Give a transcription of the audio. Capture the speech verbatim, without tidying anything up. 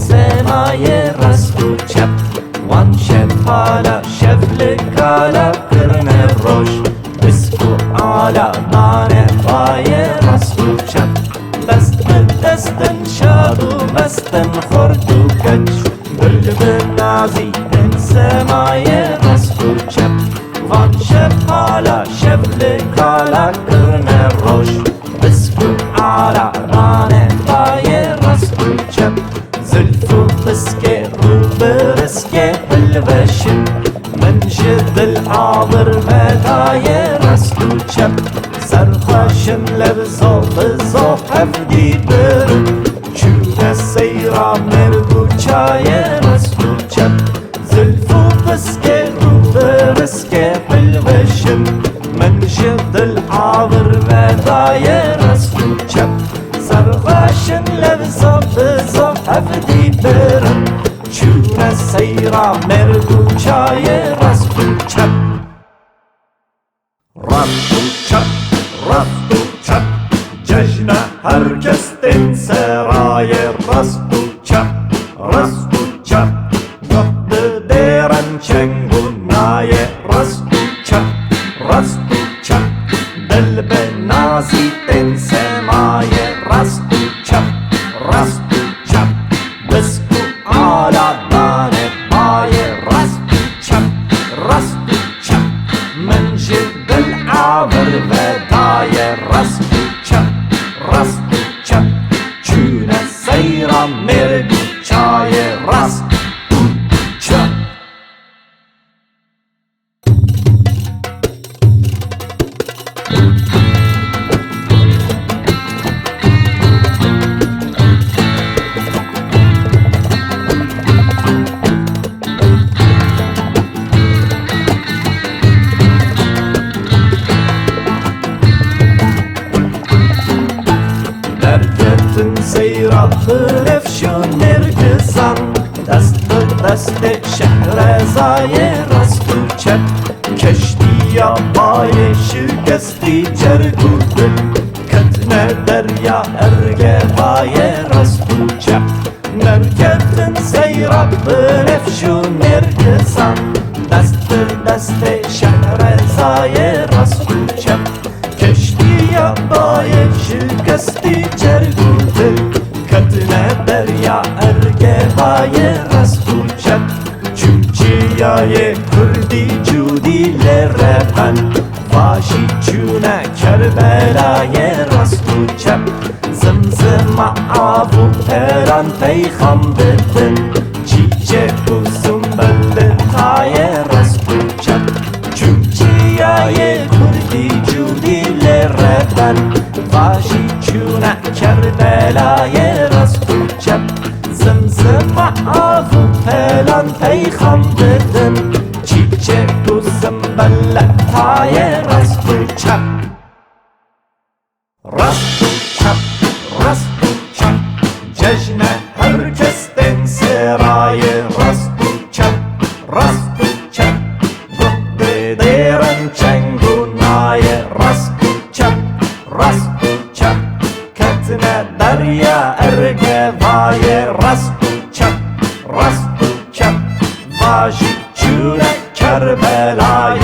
Semayê rast û çep, wan şepala şev li kala kirine roj. Bisk û ala mane bayê rast û çep. Dest bi dest in şad û mest in xort û keç. Gul bi nazî in semayê rast û çep. Van şepala şev li kala kirine roj. Bisk û ala mane bayê rast û çep. Zilf û piskê rû bi riskê hilweşin. Min ji dil avir vedayê rast û çep. Ser xweş in lewzo bi zo hevdî birin. Çûne seyra mêr û çayê rast û çep. Zilf û piskê rû bi riskê hilweşin. Min ji dil avir vedayê rast û çep. Ser xweş in lewzo bi zo hevdî birin. Çûne seyra mêr û çayê rast û çep. Rast û çep, rast û çep, cejne her kes tên serayê. Rast û çep, rast û çep, guh bi dêren çeng û nayê. Rast û çep, rast û çep, dil bi nazî tên semayê. Rast û çep, rast û çep, bisk û ala danê bayê. Rast û çep, rast û çep, min ji dil avir vedayê. Rast û çep, rast û çep, çûne seyra mêr û çayê. Rast û çep. Derketin seyra bi refş û nêrgizan. Dest bi destê şehrezayê rast û çep. Keştiya bayê şikestî cerg û dil, ketine derya ergevayê rast û çep. Derketin seyra bi refş û nêrgizan. Dest bi destê şehrezayê rast û çep. Keştiya bayê şikestî cerg û dil, ketine derya ergevayê rast û çep. Çû çiyayê kurdî cûdî lê reben, vajî çûne Kerbelayê rast û çep. Zimzima av û peran peyxam didin, çîçek û sumbel li tayê rast û çep. Çû çiyayê kurdî cûdî lê reben, vajî çûne Kerbelayê rast û çep. Zimzima av û pelan peyxam didin, çîçek û sumbel li tayê rast û çep. Rast û çep, rast û çep, cejne her kes tên serayê. Rast û çep, rast û çep, guh bi dêren çeng û nayê. Rast û çep, rast û çep, ketine derya ergevayê. Rast û çep, rast û çep, vajî çûne Kerbelayê.